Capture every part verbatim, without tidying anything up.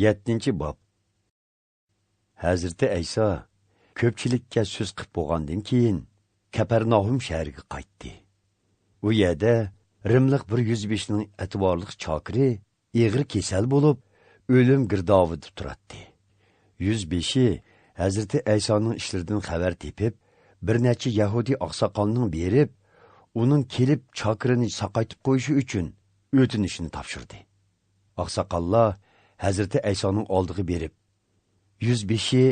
يەتتىنچى باب. ھەزرىتى ئەيسا كۆپچىلىككە سۆز قىپ بولغاندىن كېيىن، كەپەرناھۇم شەھىرىگە قايتتى. ئۇ يەردە رىملىق بىر يۈزبېشىنىڭ ئەتىۋارلىق چاكىرى ئېغىر كېسەل بولۇپ، ئۆلۈم گىردابىدا تۇراتتى. يۈزبېشى ھەزرىتى ئەيسانىڭ ئىشلىرىدىن خەۋەر تېپىپ، بىر نەچچە يەھۇدىي ئاقساقالنىڭ بېرىپ، ئۇنىڭ كېلىپ چاكىرىنى ساقايتىپ قويۇشى ئۈچۈن ئۆتۈنۈشىنى تاپشۇردى. ئاقساقاللار ھەزرىتى ئەيسانىڭ ئالدىغا بېرىپ، يۈزبېشى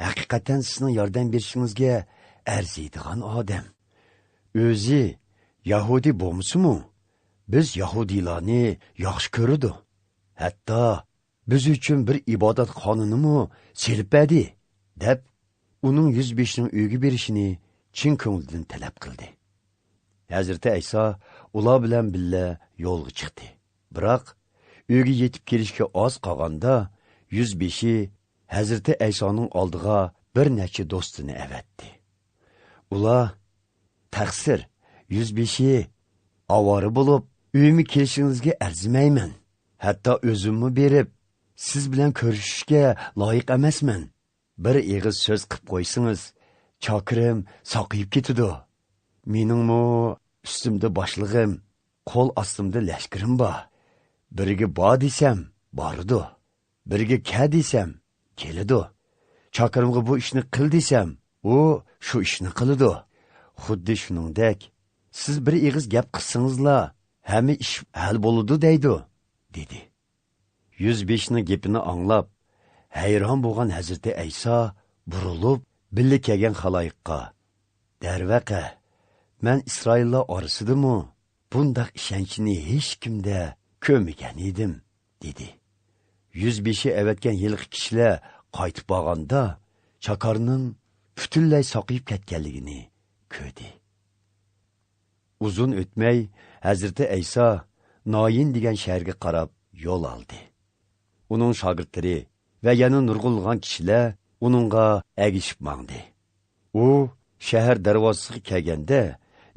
ھەقىقەتەن سىزنىڭ ياردەم بېرىشىڭىزگە ئەرزىيدىغان ئادەم. ئۆزى يەھۇدىي بولمىسىمۇ، بىز يەھۇدىيلارنى ياخشى كۆرىدۇ. ھەتتا بىز ئۈچۈن بىر ئىبادەتخانىنىمۇ سېلىپ بەردى، دەپ، ئۇنىڭ يۈزبېشىنىڭ ئۆيگە بېرىشىنى چىن كۆڭلىدىن تەلەپ قىلدى. ھەزرىتى ئەيسا ئۇلار بىلەن بىللە يولغا چىقتى. بىراق، ئۆيگە يېتىپ كېلىشكە ئاز قالغاندا، يۈزبېشى ھەزرىتى ئەيسانىڭ ئالدىغا بىر نەچچە دوستىنى ئەۋەتتى. ئۇلار، «تەقسىر، يۈزبېشى، ئاۋارە بولۇپ، ئۆيۈمگە كېلىشىڭىزگە ئەرزىمەيمەن. ھەتتا ئۆزۈممۇ بېرىپ، سىز بىلەن كۆرۈشۈشكە لايىق ئەمەسمەن. بىر ئېغىز سۆز قىپ قويسىڭىز، چاكىرىم ساقىيىپ كېتىدۇ. مېنىڭمۇ ئۈستۈمدە باشلىقىم، قول ئاستىمدا لەشكىرىم بار. بىرىگە بار دېسەم، بارىدۇ. بىرىگە كە دېسەم، كېلىدۇ. چاكىرىمغا بۇ ئىشنى قىل دېسەم، ئۇ شۇ ئىشنى قىلىدۇ. خۇددى شۇنىڭدەك، سىز بىر ئېغىز گەپ قىلسىڭىزلا، ھەممە ئىش ھەل بولىدۇ دەيدۇ» دېدى. يۈزبېشىنىڭ گېپىنى ئاڭلاپ، ھەيران بولغان ھەزرىتى ئەيسا بۇرۇلۇپ، بىللە كەلگەن خالايىققا، «دەرۋەقە، مەن ئىسرائىللار ئارىسىدىمۇ بۇنداق ئىشەنچنى ھېچكىمدە كۆرمىگەن ئىدىم» دېدى. يۈزبېشى ئەۋەتكەن ھېلىقى كىشىلەر قايتىپ بارغاندا، چاكارنىڭ پۈتۈنلەي ساقىيىپ كەتكەنلىكىنى كۆردى. ئۇزۇن ئۆتمەي، ھەزرىتى ئەيسا نايىن دېگەن شەھەرگە قاراپ يول ئالدى. ئۇنىڭ شاگىرتلىرى ۋە يەنە نۇرغۇنلىغان كىشىلەر ئۇنىڭغا ئەگىشىپ ماڭدى. ئۇ شەھەر دەرۋازىسىغا كەلگەندە،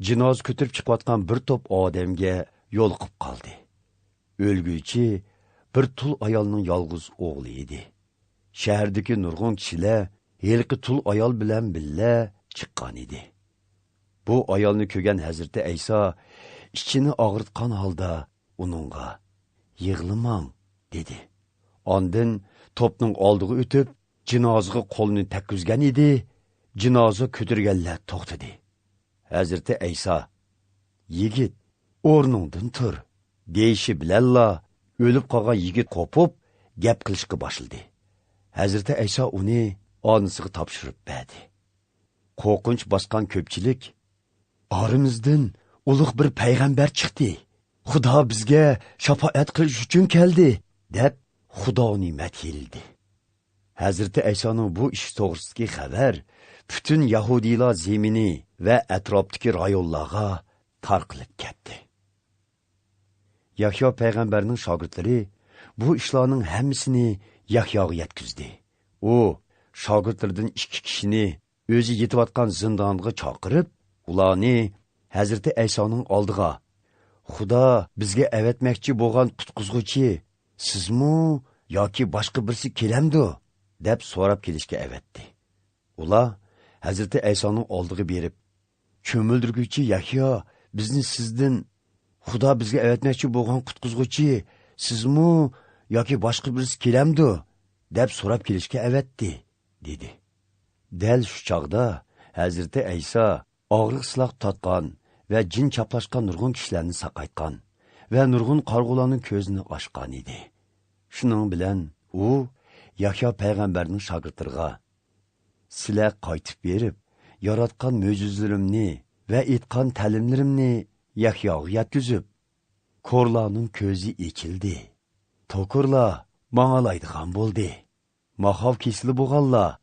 جىنازا كۆتۈرۈپ چىقىۋاتقان بىر توپ ئادەمگە يولۇقۇپ قالدى. ئۆلگۈچى بىر تۇل ئايالنىڭ يالغۇز ئوغلى ئىدى. شەھەردىكى نۇرغۇن كىشىلەر ھېلىقى تۇل ئايال بىلەن بىللە چىققان ئىدى. بۇ ئايالنى كۆرگەن ھەزرىتى ئەيسا، ئىچىنى ئاغرىتقان ھالدا ئۇنىڭغا، «يىغلىماڭ» دېدى. ئاندىن توپنىڭ ئالدىغا ئۆتۈپ، جىنازىغا قولىنى تەگكۈزگەن ئىدى، جىنازا كۆتۈرگەنلەر توختىدى. ھەزرىتى ئەيسا، «يىگىت، ئورنۇڭدىن تۇر» دېيىشى بىلەنلا، ئۆلۈپ قالغان يىگىت قوپۇپ، گەپ قىلىشقا باشلىدى. ھەزرىتى ئەيسا ئۇنى ئانىسىغا تاپشۇرۇپ بەردى. قورقۇنچ باسقان كۆپچىلىك، «ئارىمىزدىن ئۇلۇغ بىر پەيغەمبەر چىقتى. خۇدا بىزگە شاپائەت قىلىش ئۈچۈن كەلدى» دەپ، خۇدانى مەدھىيلىدى. ھەزرىتى ئەيسانىڭ بۇ ئىش توغرىسىدىكى خەۋەر پۈتۈن يەھۇدىيلار زېمىنى ۋە ئەتراپتىكى رايونلارغا تارقىلىپ كەتتى. يەھيا پەيغەمبەرنىڭ شاگىرتلىرى بۇ ئىشلارنىڭ ھەممىسىنى يەھياغا يەتكۈزدى. ئۇ شاگىرتلىرىدىن ئىككى كىشىنى ئۆزى يېتىۋاتقان زىندانغا چاقىرىپ، ئۇلارنى ھەزرىتى ئەيسانىڭ ئالدىغا، «خۇدا بىزگە ئەۋەتمەكچى بولغان قۇتقۇزغۇچى سىزمۇ ياكى باشقا بىرسى كېلەمدۇ؟» دەپ سوراپ كېلىشكە ئەۋەتتى. ئۇلار ھەزرىتى ئەيسانىڭ ئالدىغا بېرىپ، «چۆمۈلدۈرگۈچى يەھيا بىزنى سىزدىن، خۇدا بىزگە ئەۋەتمەكچى بولغان قۇتقۇزغۇچى سىزمۇ ياكى باشقا بىرسى كېلەمدۇ؟» دەپ سوراپ كېلىشكە ئەۋەتتى، دېدى. دەل شۇ چاغدا ھەزرىتى ئەيسا ئاغرىق-سىلاق تارتقان ۋە جىن چاپلاشقان نۇرغۇن كىشىلەرنى ساقايتقان ۋە نۇرغۇن قارىغۇلارنىڭ كۆزىنى ئاچقان ئىدى. شۇنىڭ بىلەن ئۇ يەھيا پەيغەمبەرنىڭ شاگىرتلىرىغا، «سىلەر قايتىپ بېرىپ، ياراتقان مۆجىزىلىرىمنى ۋە ئېيتقان تەلىملىرىمنى يەھياغا يەتكۈزۈپ، كورلارنىڭ كۆزى ئېچىلدى، توكۇرلار ماڭالايدىغان بولدى، ماخاۋ كېسىلى بولغانلار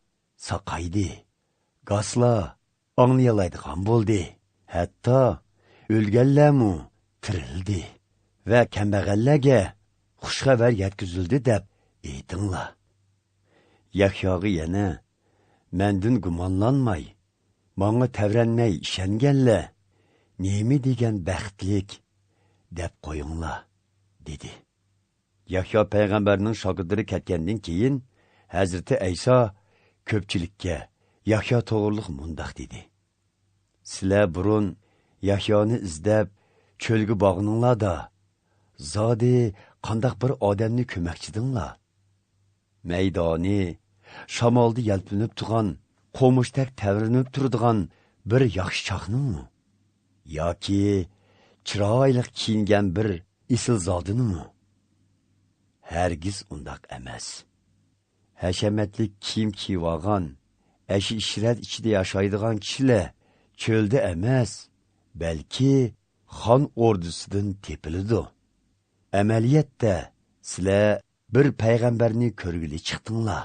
ساقايدى، گاسلار ئاڭلىيالايدىغان بولدى، ھەتتا ئۆلگەنلەرمۇ تىرىلدى ۋە كەمبەغەللەرگە خۇش خەۋەر يەتكۈزۈلدى دەپ ئېيتىڭلار.» يەھياغا يەنە، «مەندىن گۇمانلانماي، ماڭا تەۋرەنمەي ئىشەنگەنلەر نېمە دېگەن بەختلىك، دەپ قويۇڭلار» دېدى. يەھيا پەيغەمبەرنىڭ شاگىرتلىرى كەتكەندىن كېيىن، ھەزرىتى ئەيسا كۆپچىلىككە يەھيا توغرۇلۇق مۇنداق دېدى: سىلەر بۇرۇن يەھيانى ئىزدەپ، چۆلگە بارغىنىڭلاردا، زادى قانداق بىر ئادەمنى كۆرمەكچىدىڭلار؟ مەيدانى شامالدا يەلپۈنۈپ تۇرغان، قومۇشتەك تەۋرىنىپ تۇرىدىغان بىر ياخشى چاقنىڭمۇ؟ ياكى چىرايلىق كىيىنگەن بىر ئېسىلزادىنىمۇ؟ ھەرگىز ئۇنداق ئەمەس. ھەشەمەتلىك كىيىم كىيىۋالغان، ئەشە-ئىشرەت ئىچىدە ياشايدىغان كىشىلەر چۆلدە ئەمەس، بەلكى خان ئوردىسىدىن تېپىلىدۇ. ئەمەلىيەتتە، سىلەر بىر پەيغەمبەرنى كۆرگىلى چىقتىڭلار.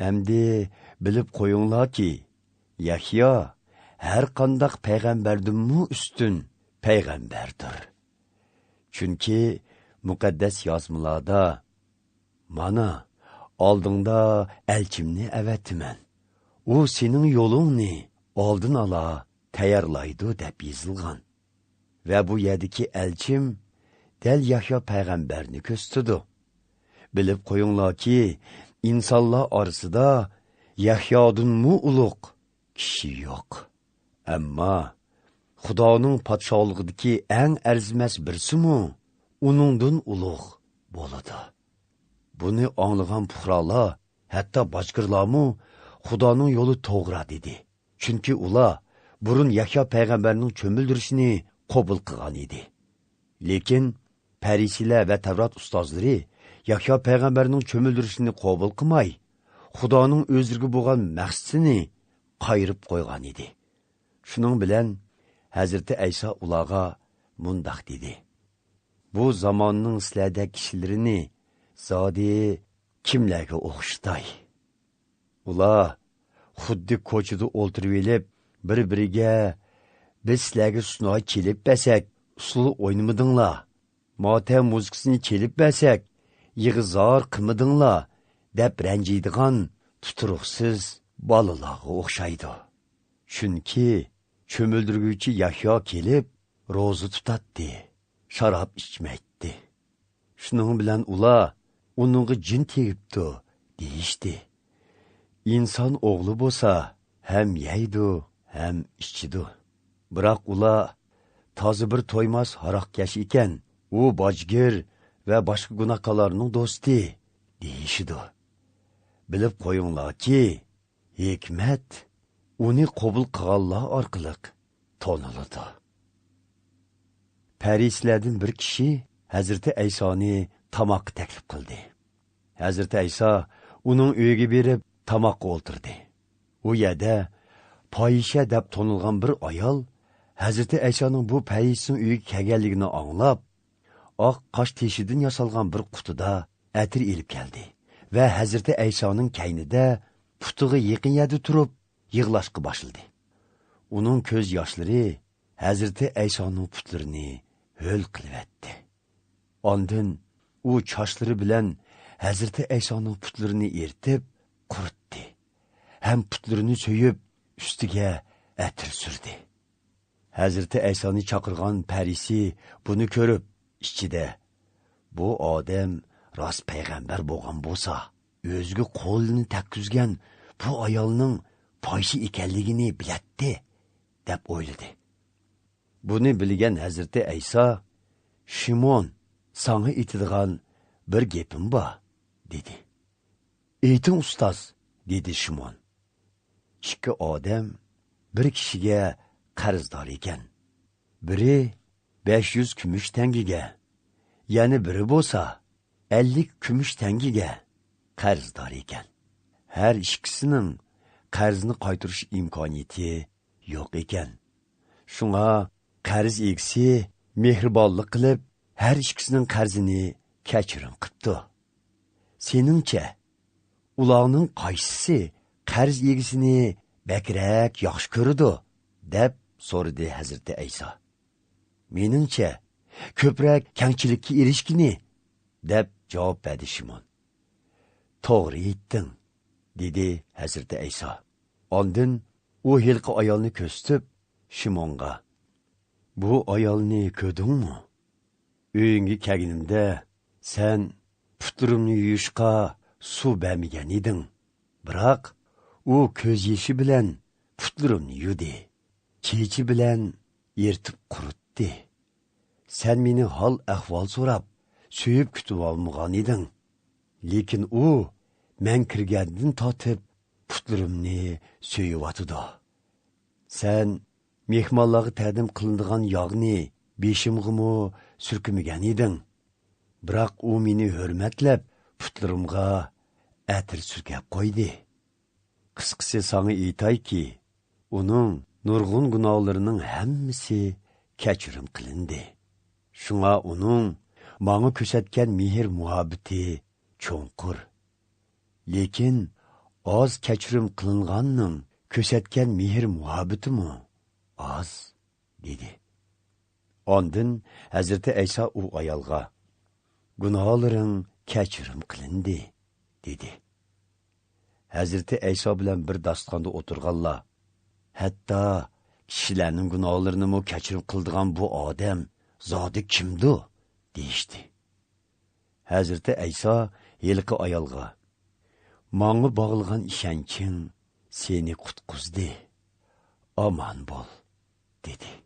ئەمدى بىلىپ قويۇڭلاركى، يەھيا ھەر قانداق پەيغەمبەردىنمۇ ئۈستۈن پەيغەمبەردۇر. چۈنكى مۇقەددەس يازمىلاردا، مانا، ئالدىڭدا ئەلچىمنى ئەۋەتىمەن. ئۇ سېنىڭ يولۇڭنى ئالدىن ئالا تەييارلايدۇ، دەپ يېزىلغان. ۋە بۇ يەردىكى ئەلچىم دەل يەھيا پەيغەمبەرنى كۆرسىتىدۇ. بىلىپ قويۇڭلاركى، ئىنسانلار ئارىسىدا يەھيادىنمۇ ئۇلۇغ كىشى يوق. ئەمما خۇدانىڭ پادىشاھلىقىدىكى ئەڭ ئەرزىمەس بىرسىمۇ ئۇنىڭدىن ئۇلۇغ بولىدۇ. بۇنى ئاڭلىغان پۇقرالار، ھەتتا باجگىرلارمۇ خۇدانىڭ يولى توغرا دېدى. چۈنكى ئۇلار بۇرۇن يەھيا پەيغەمبەرنىڭ چۆمۈلدۈرۈشىنى قوبۇل قىلغان ئىدى. لېكىن پەرىسىيلەر ۋە تەۋرات ئۇستازلىرى يەھيا پەيغەمبەرنىڭ چۆمۈلدۈرۈشىنى قوبۇل قىلماي، خۇدانىڭ ئۆزلىرىگە بولغان مەقسىتىنى قايرىپ قويغان ئىدى. شۇنىڭ بىلەن ھەزرىتى ئەيسا ئۇلارغا مۇنداق دېدى: بۇ زاماننىڭ سىلەردەك كىشىلىرىنى زادى كىملەرگە ئوخشىتاي؟ ئۇلار خۇددى كوچىدا ئولتۇرۇۋېلىپ، بىر-بىرىگە: «بىز سىلەرگە سۇناي چېلىپ بەرسەك، ئۇسسۇل ئوينىمىدىڭلار، ماتەم مۇزىكىسىنى چېلىپ بەرسەك، يىغا-زار قىلمىدىڭلار» دەپ رەنجىيدىغان تۇتۇرۇقسىز بالىلارغا ئوخشايدۇ. چۈنكى چۆمۈلدۈرگۈچى يەھيا كېلىپ، روزا تۇتاتتى، شاراب ئىچمەيتتى. شۇنىڭ بىلەن ئۇلار: «ئۇنىڭغا جىن تېگىپتۇ» دېيىشتى. ئىنسان ئوغلى بولسا ھەم يەيدۇ، ھەم ئىچىدۇ. بىراق ئۇلار: «تازا بىر تويماس ھاراقكەش ئىكەن، ئۇ باجگىر ۋە باشقا گۇناھكارلارنىڭ دوستى» دېيىشىدۇ. بىلىپ قويۇڭلاركى، ھېكمەت ئۇنى قوبۇل قىلغانلار ئارقىلىق تونۇلىدۇ. پەرىسىيلەردىن بىر كىشى ھەزرىتى ئەيسانى تاماققا تەكلىپ قىلدى. ھەزرىتى ئەيسا ئۇنىڭ ئۆيىگە بېرىپ، تاماققا ئولتۇردى. ئۇ يەردە پاھىشە دەپ تونۇلغان بىر ئايال ھەزرىتى ئەيسانىڭ بۇ پەرىسىنىڭ ئۆيىگە كەلگەنلىكىنى ئاڭلاپ، ئاق قاش تېشىدىن ياسالغان بىر قۇتىدا ئەتىر ئېلىپ كەلدى ۋە ھەزرىتى ئەيسانىڭ كەينىدە پۇتىغا يېقىن يەردە تۇرۇپ يىغلاشقا باشلىدى. ئۇنىڭ كۆز ياشلىرى ھەزرىتى ئەيسانىڭ پۇتلىرىنى ھۆل قىلىۋەتتى. ئاندىن ئۇ چاچلىرى بىلەن ھەزرىتى ئەيسانىڭ پۇتلىرىنى ئېرىتىپ، قۇرۇتتى ھەم پۇتلىرىنى سۆيۈپ، ئۈستىگە ئەتىر سۈردى. ھەزرىتى ئەيسانى چاقىرغان پەرىسى بۇنى كۆرۈپ، ئىچىدە: «بۇ ئادەم راست پەيغەمبەر بولغان بولسا، ئۆزىگە قولىنى تەگكۈزگەن بۇ ئايالنىڭ پاھىشە ئىكەنلىكىنى بىلەتتى» دەپ ئويلىدى. بۇنى بىلگەن ھەزرىتى ئەيسا: «شىمون، ساڭا ئېيتىدىغان بىر گېپىم بار» دېدى. «ئېيتىڭ، ئۇستاز» دېدى شىمون. ئىككى ئادەم بىر كىشىگە قەرزدار ئىكەن. بىرى بەش يۈز كۈمۈش تەڭگىگە، يەنە بىرى بولسا ئەللىك كۈمۈش تەڭگىگە قەرزدار ئىكەن. ھەر ئىككىسىنىڭ قەرزنى قايتۇرۇش ئىمكانىيىتى يوق ئىكەن. شۇڭا قەرز ئىگىسى مېھرىبانلىق قىلىپ، ھەر ئىككىسىنىڭ قەرزىنى كەچۈرۈم قىپتۇ. «سېنىڭچە، ئۇلارنىڭ قايسىسى قەرز ئىگىسىنى بەكرەك ياخشى كۆرىدۇ؟» دەپ سورىدى ھەزرىتى ئەيسا. «مېنىڭچە، كۆپرەك كەڭچىلىككە ئېرىشكىنى» دەپ جاۋاب بەردى شىمون. «توغرا ئېيتتىڭ» دېدى ھەزرىتى ئەيسا. ئاندىن ئۇ ھېلىقى ئايالنى كۆرسىتىپ، شىمونغا: «بۇ ئايالنى كۆردۈڭمۇ؟ ئۆيۈڭگە كەلگىنىمدە، سەن پۇتلىرىمنى يۇيۇشقا سۇ بەرمىگەن ئىدىڭ. بىراق ئۇ كۆز يېشى بىلەن پۇتلىرىمنى يۇدى. چېچى بىلەن يىرتىپ قۇرۇتتى. سەن مېنى ھال-ئەھۋال سوراپ، سۆيۈپ كۈتۈۋالمىغان ئىدىڭ. لېكىن ئۇ مەن كىرگەندىن تارتىپ پۇتلىرىمنى سۆيۈۋاتىدۇ. سەن مېھمانلارغا تەقدىم قىلىنىدىغان ياغنى بېشىمغىمۇ سۈركىمىگەن ئىدىڭ. بىراق ئۇ مېنى ھۆرمەتلەپ، پۇتلىرىمغا ئەتىر سۈركەپ قويدى. قىسقىسى ساڭا ئېيتايكى، ئۇنىڭ نۇرغۇن گۇناھلىرىنىڭ ھەممىسى كەچۈرۈم قىلىندى. شۇڭا ئۇنىڭ ماڭا كۆرسەتكەن مېھىر-مۇھەببىتى چوڭقۇر. لېكىن ئاز كەچۈرۈم قىلىنغاننىڭ كۆرسەتكەن مېھىر-مۇھەببىتىمۇ ئاز، دېدى. ئاندىن ھەزرىتى ئەيسا ئۇ ئايالغا، «گۇناھلىرىڭ كەچۈرۈم قىلىندى»، دېدى. ھەزرىتى ئەيسا بىلەن بىر داستىخاندا ئولتۇرغانلار، «ھەتتا كىشىلەرنىڭ گۇناھلىرىنىمۇ كەچۈرۈم قىلىدىغان بۇ ئادەم زادى كىمدۇ؟» دېيىشتى. ھەزرىتى ئەيسا ھېلىقى ئايالغا، «ماڭا باغلىغان ئىشەنچىڭ سېنى قۇتقۇزدى. ئامان بول» دېدى.